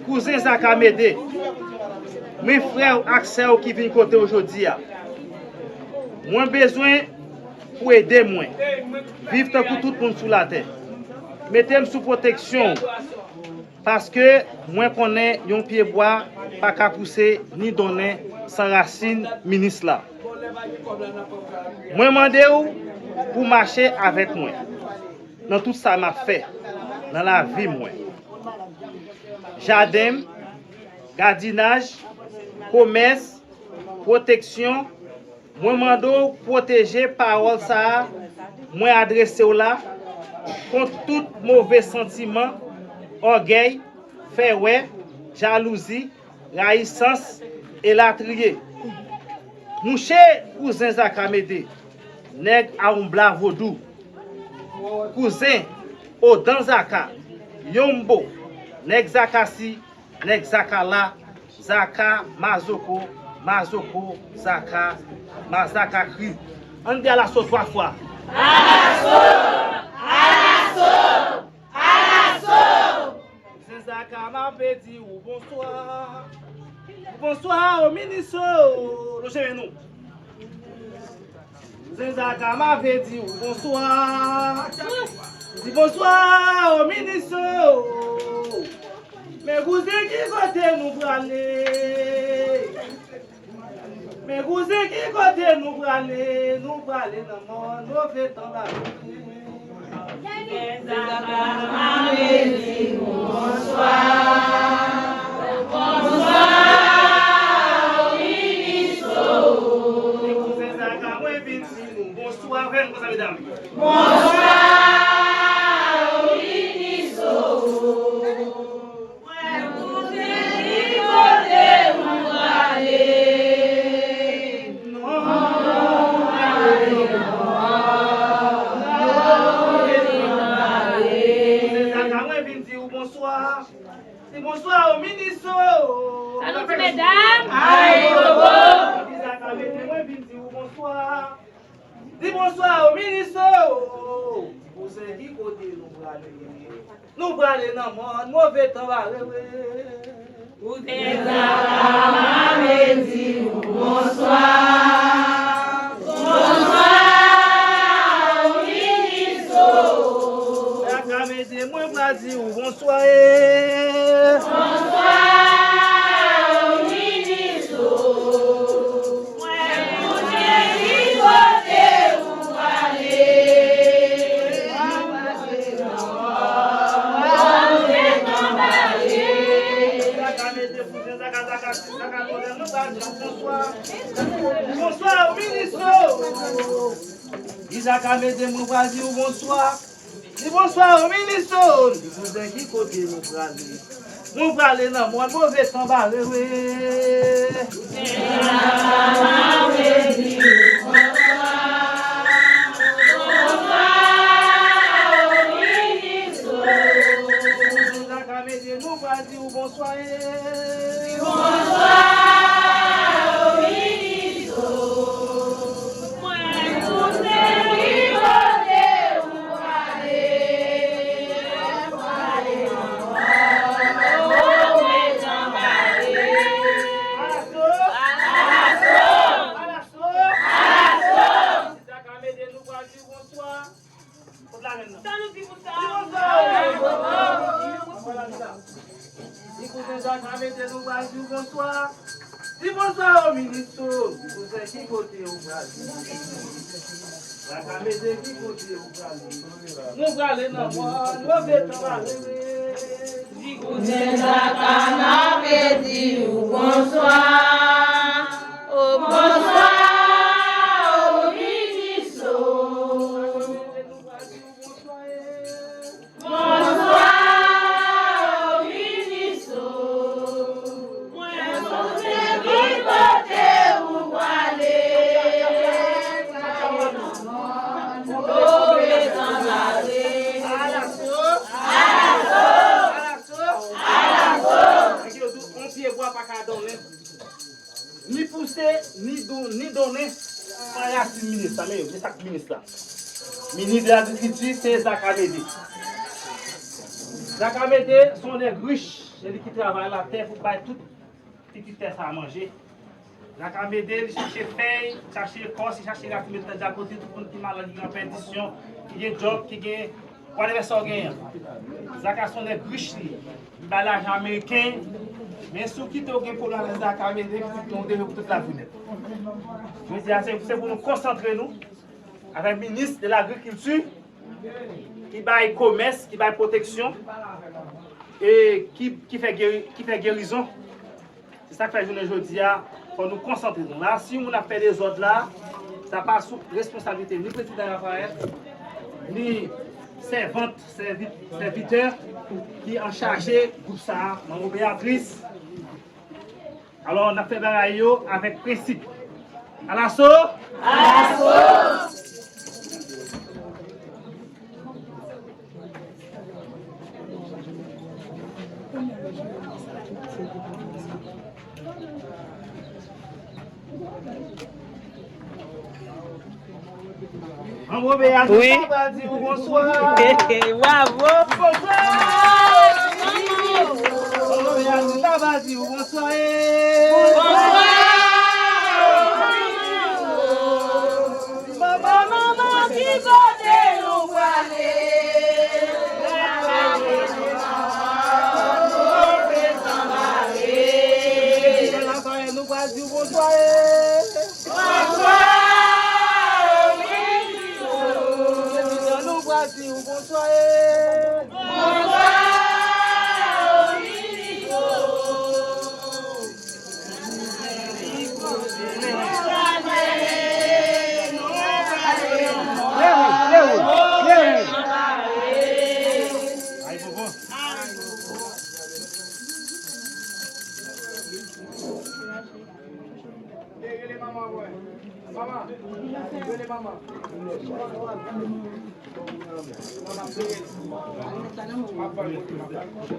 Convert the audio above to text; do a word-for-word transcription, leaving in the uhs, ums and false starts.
Kouzen Zaka Mede, men frè w ak sè w ki vin kote w jodi a. Mwen bezwen pou ede mwen viv tankou tout moun sou latè. Mete m sou pwoteksyon w, paske mwen konnen yon pyebwa pa ka pouse ni donnen san rasin minis la. Mwen mande w pou mache avèk mwen nan tout sa m ap fè nan lavi mwen. Jaden m, gadinaj, komès, pwoteksyon, mwen mande w pwoteje pawòl sa a mwen adrese w la kont tout move santiman, ògèy, fè wè, jalouzi, rayisans, elatriye. Mouche kouzen Zaka Mede, nèg a Ounbla Vodou, kouzen Odan Zaka, Yonmbo, nèg Zakasi, nèg Zakala, Zaka, Mazoko, Mazoko, Zaka, Mazaka kri. Ann di alaso twa fwa. Alaso! Alaso! Alaso! Kouzen Zaka, m ap di w bonswa. Bonswa o minis o. Lonje men nou. Kouzen Zaka, m ap di w bonswa. Di bonswa o minis o. Men kouzen, ki kote nou prale? Men kouzen, ki kote nou prale? Nou prale nan mòn, move tan ba nou. Kouzen Zaka, mwen vin di nou bonswa. Bonswa, minis o. Kouzen Zaka, mwen vin di nou bonswa. Fè nou konsa, medam. Bonswa, minis o. Mwen kouzen, ki kote nou prale? Non, nou prale non. Kouzen Zaka, mwen vin di w bonswa. Di bonswa o minis o. Sa nou di, medam? Ay, bobo. Kouzen Zaka, mwen vin di w bonswa. Di bonswa o minis o. Kouzen, ki kote nou prale? Nou prale nan mòn, move tan bare wi. Kouzen Zaka, m ap di w bonswa. Bonswa o minis o. Zaka Mede, mwen pral di w bonswa e. Bonswa o minis o. Mwen kouzen, ki kote ou prale? Zaka Mede, kouzen Zaka, Zaka, Zaka, mwen pral di w bonswa. Bonswa o minis o. Di Zaka Mede, mwen pral di w bonswa. Di bonswa o minis o. Di kouzen, ki kote nou prale? Nou prale nan mòn, move tan bare wi. Kouzen Zaka Mede, nou pral di w bonswa e. Bonswa o minis o. Mwen kouzen, ki kote ou prale? Prale ankò, move tan bare. Alaso, alaso, alaso, alaso. Zaka Mede, nou pral di w bonswa. Kot la menm nan? Sa nou di pou sa? Di bonswa. Di kouzen Zaka Mede, nou pral di w bonswa. Di bonswa o minis o. Di kouzen, ki kote ou prale? Zaka Mede, ki kote ou prale? Nou prale nan mòn, move tan bare wi. Di kouzen Zaka, m ap di w bonswa. O bonswa o minis o. Bonswa o minis o. Mwen kouzen, ki kote ou prale? Move tan bare. Alaso, alaso, alaso, alaso. Nèg yo di w, on pye bwa pa ka donnen. Ni pouse, ni dou, ni donnen. San rasin minis la, men yo, se sa k minis la. Minis de lagrikilti, se Zaka Mede. Zak Amédée se yon nèg rich, se li ki travay latè pou bay tout pitit tè sa a manje. Zak Amédée, li chache fèy, chache ekòs, li chache rasin, met nan dyakout, tout moun ki malad, ki gen pèdisyon, ki gen djòb, ki gen whatever sa w genyen. Zak a se yon nèg rich li. Li bay lajan ameriken. Men si w kite w gen pwoblèm avèk Zak Amédée, pitit nou deve pou tout lavi nèt. Jodi a, se, se pou nou konsantre nou avèk minis de lagrikilti ki bay komès, ki bay pwoteksyon, e ki, ki fè geri, ki fè gerizon. Se sa k fè jounen jodi a, fò nou konsantre nou. La, si yon moun ap fè dezòd la, sa pa sou responsablite ni prezidan Raphaël, ni sèvant, sèvi-, sèvitè ki an chaje gwoup sa a, manbo Béatrice. Alò, n ap fè bagay yo avèk prensip. Alaso! Alaso! Manbo Béatrice, wi, ta va di w bonswa. Bravo. Bonswa. Manbo Béatrice, ta va di w bonswa. Bonswa. Manman, manman, ki kote nou prale? Prezidan Raphaël, nou pral di w bonswa. Bonswa, Willy. Prezidan, nou pral di w bonswa. Bonswa, Willy. Rele manman, wè. Manman, rele manman. Manman, rele. M ap ba l kote, m ap ba l kote.